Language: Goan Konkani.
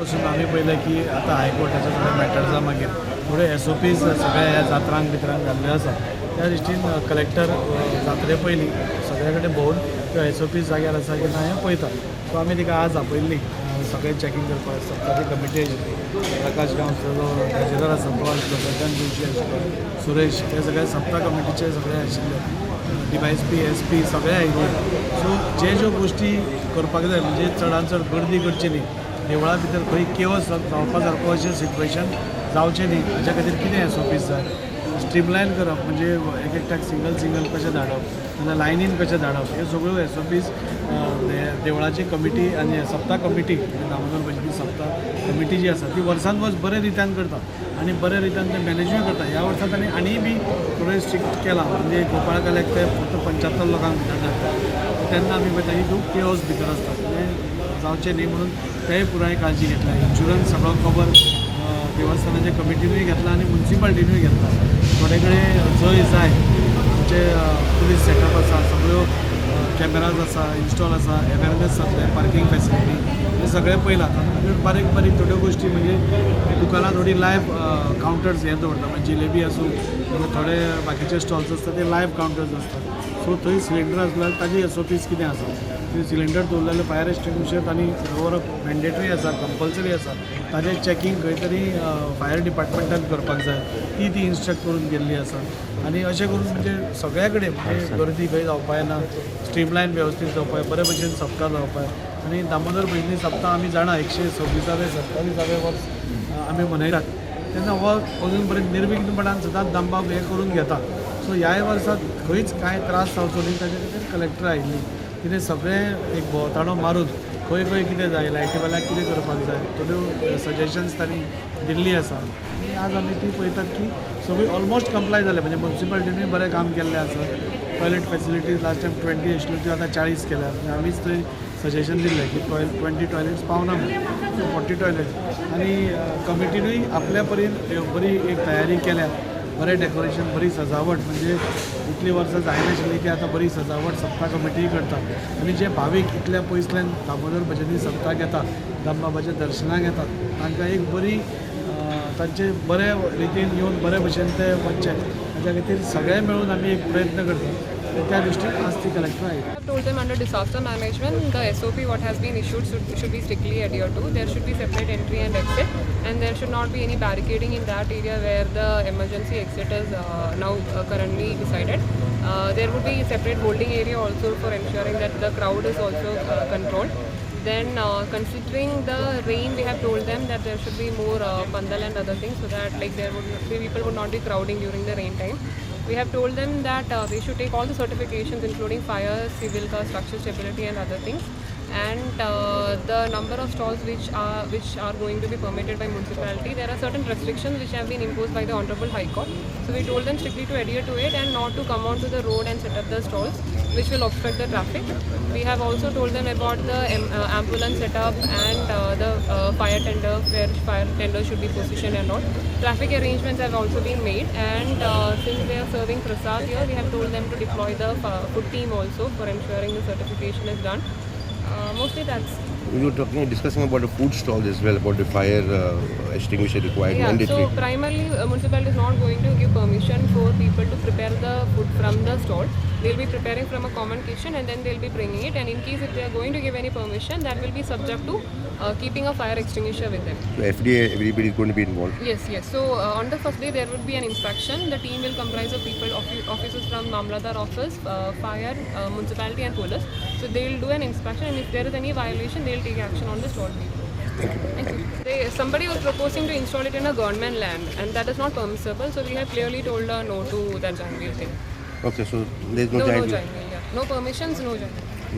पासून आमी पळयलें की आतां हायकोर्टाचे थोडे मॅटर्सा मागीर थोडे SOPs सगळ्या ह्या जात्रांक बित्रांक घाल्ल्यो आसा. त्या दृश्टीन कलेक्टर जात्रे पयलीं सगळ्या कडेन भोंवून त्यो SOPs जाग्यार आसा की ना हें पळयता. सो आमी तिका आज आपयल्ली सगळें चॅकींग करपाक. सप्ताची कमिटी आशिल्ली, प्रकाश गांवस जो ट्रेजरर आसा तो आशिल्लो, प्रशांत जोशी आशिल्लो, सुरेश, हे सगळे सप्ता कमिटीचे सगळे आशिल्ले, DYSP, SP सगळे आयिल्ले. सो जे ज्यो गोश्टी करपाक जाय, म्हणजे चडान चड गर्दी करची न्ही, देवळा भितर खंय केवस जावपा सारको अशें सिट्युएशन जावचें न्ही हाच्या खातीर कितें SOPs जाय, स्ट्रीमलायन करप, म्हणजे एक एकट्याक सिंगल सिंगल कशें धाडप नाजाल्यार लायनीन कशें धाडप, ह्यो सगळ्यो SOPs देवळाची कमिटी आनी सप्ता कमिटी, दामोदर भजनी सप्ता कमिटी जी आसा ती वर्सान वर्स बरे रित्यान करता आनी बरे रित्यान ते मॅनेजूय करता. ह्या वर्सा तांणी आनी बी थोडें स्ट्रिक्ट केलां, म्हणजे गोपाळकाल्याक ते फक्त 75 लोकांक भितर धाडटा. तेन्ना आमी पळयता की खूब केओस भितर आसता, तें जावचें न्ही म्हणून तेय पुराय काळजी घेतल्या. इन्शुरन्स सगळो कवर देवस्थानाच्या कमिटीनूय घेतला आनी मुन्सिपालिटीनूय घेतला. थोडे कडेन जंय जाय आमचे पुलीस सेटअप आसा, सगळ्यो कॅमेराज आसा, इन्स्टॉल आसा, अवेरनेस जातलें, पार्कींग फॅसिलिटी हें सगळें पळयलां. तातूंत बारीक बारीक थोड्यो गोश्टी, म्हणजे दुकानां थोडी लायव्ह कावंटर्स हें दवरता, म्हणजे जिलेबी आसूं नाल्यार थोडे बाकीचे स्टॉल्स आसता ते लायव्ह कावंटर्स आसतात. सो थंय सिलिंडर आसलो जाल्यार ताजी SOPs कितें आसा, थंय सिलिंडर दवरले जाल्यार फायर एक्सटिंग्विशर तांणी दवरप मॅन्डेटरी आसा, कंपल्सरी आसा. ताजें चॅकींग खंय तरी फायर डिपार्टमेंटान करपाक जाय, ती ती इन्स्ट्रक्ट करून गेल्ली आसा. आनी अशें करून म्हणजे सगळ्या कडेन म्हणजे गर्दी खंय जावपा जायना, स्ट्रीमलायन वेवस्थीत जावपा जाय, बरे भशेन सप्ता जावपा जाय. आनी दामोदर भजनी सप्ता आमी जाणा 126व्यां 27व्यां वर्स आमी मनयतात, तेन्ना हो अजून पर्यंत निर्विघ्नपणान सदांच दामबाब हें करून घेता. सो ह्याय वर्सा खंयच कांय त्रास जावचो न्ही ताजे खातीर कलेक्टर आयिल्ली, तिणें सगळें एक भोंवताडो मारून खंय खंय कितें जाय, लायटी वाल्याक कितें करपाक जाय, थोड्यो सजेशन्स तांणी दिल्ली आसा. आनी आज आमी ती पळयतात की सगळी ऑलमोस्ट कंप्लाय जाले, म्हणजे मुन्सिपालिटीनूय बरें काम केल्लें आसा. टॉयलेट फॅसिलिटीज लास्ट टायम 20 आशिल्ल्यो, त्यो आतां 40 केल्या. म्हणजे आमीच थंय सजेशन दिल्लें की 20 टॉयलेट्स पावना म्हणून, सो 40 टॉयलेट्स. आनी कमिटीनूय आपल्या परीन बरी एक तयारी केल्या, बरें डेकोरेशन, बरी सजावट, म्हणजे इतलीं वर्सां जायनाशिल्ली की आतां बरी सजावट सप्ता कमिटीय करता. आनी जे भावीक इतल्या पयसल्यान दामोदर भजनी सप्ताक येता, दामबाबाच्या दर्शनाक येतात, तांकां एक बरी तांचे बरे रितीन येवन बरे भशेन ते वचचे हाच्या खातीर सगळे मेळून आमी एक प्रयत्न करता. त्या दृश्टीन आज ती कलेक्टर आयली. I have told them under disaster management, the SOP what has been issued should be strictly adhered to. There should be separate entry and exit, and there should not be any barricading in that area where the emergency exit is now currently decided. There would be a separate holding area also for ensuring that the crowd is also controlled. Then, considering the rain, we have told them that there should be more pandal and other things so that like there would be, people would not be crowding during the rain time. We have told them that they should take all the certifications including fire, civil, structure stability and other things. And the number of stalls which are going to be permitted by municipality, there are certain restrictions which have been imposed by the Honorable High Court. So we told them strictly to adhere to it and not to come onto the road and set up the stalls, which will obstruct the traffic. We have also told them about the ambulance setup and the fire tender, where fire tender should be positioned and all. Traffic arrangements have also been made, and since they are serving prasad here, we have told them to deploy the food team also for ensuring the certification is done. Mostly that's We were talking, discussing about the food stalls as well, about the fire extinguisher required, Yeah, mandatory. so primarily municipality is not going to give permission for people to prepare the food from the stall. They'll be preparing from a common kitchen and then they'll be bringing it. And in case if they are going to give any permission, that will be subject to keeping a fire extinguisher with them. So FDA, everybody is going to be involved. Yes. So on the first day there would be an inspection. The team will comprise of people, officers from Mamlatdar office, fire, municipality and police. So they will do an inspection, and if there is any violation, they will take action on the stall people. Thank you. Thank you. Somebody was proposing to install it in a government land, and that is not permissible. So we have clearly told her no to that giant wheel thing. Okay, so there is no No, giant no wheel. Giant wheel. Yeah. No permissions, no giant wheel.